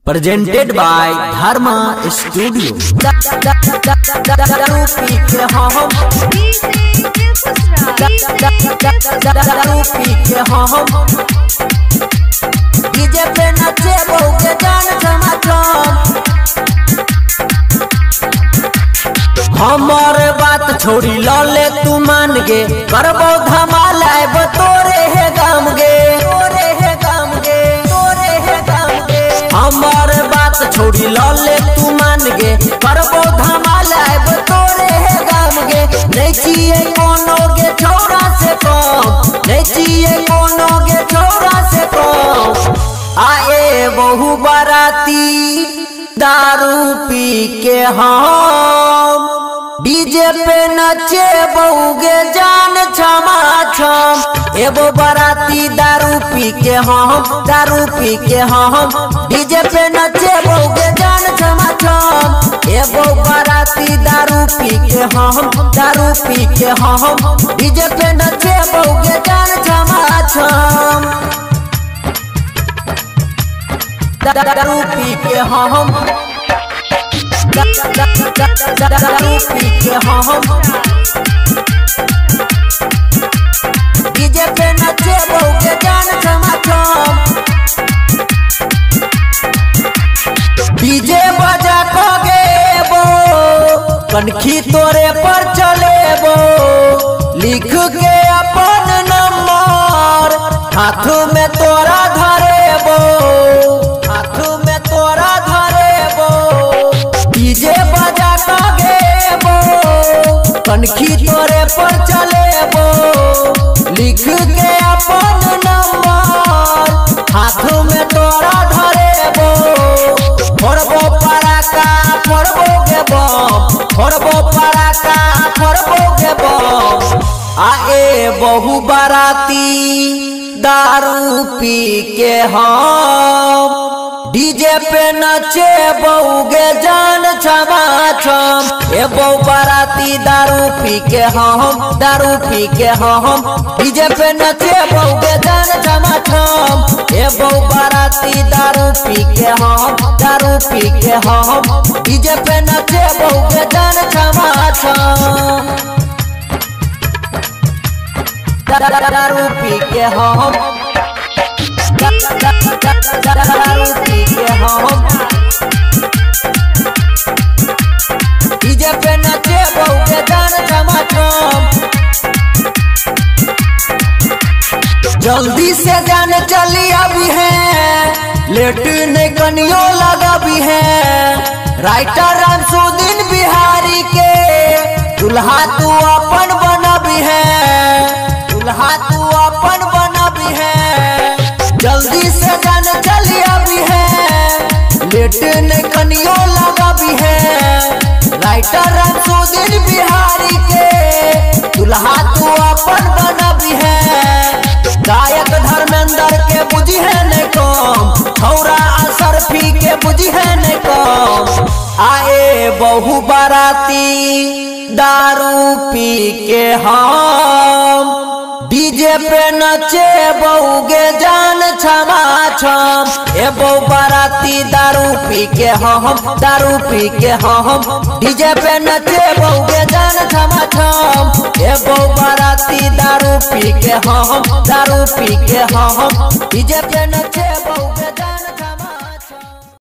Presented by Dharma Studio. दारू पी के हम, दारू पी के हम डीजे पे नचे बहु जान छमाछम। हमार बात छोड़ी लले तू मान गे, करबो धमाल आएब तोरे हे गाम गे, तोरे हे गाम गे, तोरे हे गाम गे। हमार बात छोड़ी लले तू मान गे, करबो धमाल आएब तोरे हे गाम गे। नहीं चाहिए कोनो गे छौरा से कम, नहीं चाहिए कोनो गे छौरा से कम। आए बहु बाराती दारू पी के हम डीजे पे नचे बहुगे जान छमा छम। एगो बाराती दारू पी के हम, दारू पी के हम डीजे पे नचे बहुगे जान छमा छम। एगो बाराती दारू पी के हम, दारू पी के हम डीजे पे नचे बहुगे जान छमा छम। दारू पी के हम, दारू पी के हम डीजे पे नचे बहुगे जान छमा छम। डीजे बजा को गेबो कनखी तोरे पर चलेबो, लिख के अपन नंबर हाथ में तोरा धरेबो, हाथ में तोरा धरेबो। डीजे बजा के गेबो कनखी तोरे पर चलेबो, लिख के अपन नंबर हाथ में तोरा धरेबो। फोड़बो पराका फोड़बो गे बम, फोड़बो पराका फोड़बो गे बम। आए बहु बाराती दारू पी के हम डीजे पे नचे बहुगे जान छमा छम। ए बहु बाराती दारू पी के हम, दारू पी के हम डीजे पे नचे बहुगे जान छमा छम। ए बहु बाराती दारू पी के हम, दारू पी के हम डीजे पे नचे बहुगे जान छमा छम। दारू पी के हम, दारू पी के हम डीजे पे नचे बहुगे जान छमा छम। जल्दी से जान चली अभी है, लेट नहीं कनियो लगा भी है। राइटर रामसुदीन बिहारी के दुल्हा तू अपन बना भी है, दुल्हा तू अपन बना भी है। जल्दी से जान चली अभी है, लेट नहीं कनियो लगा भी है। राइटर रामसुदीन बिहारी के दुल्हा तू अपन बना भी है। गायक धर्मेंद्र के बुझी है नहीं कम, छौरा असरफी के बुझी है नहीं कम। आए बहु बाराती दारू पी के हम डीजे पे नचे बहुगे जान छमा छम। ए बहु बाराती दारू पी के हम, दारू पी के हम डीजे पे नचे बहुगे जान छमा छम। ए बहु बाराती दारू पी के हम, दारू पी के हम डीजे पे नचे बहु।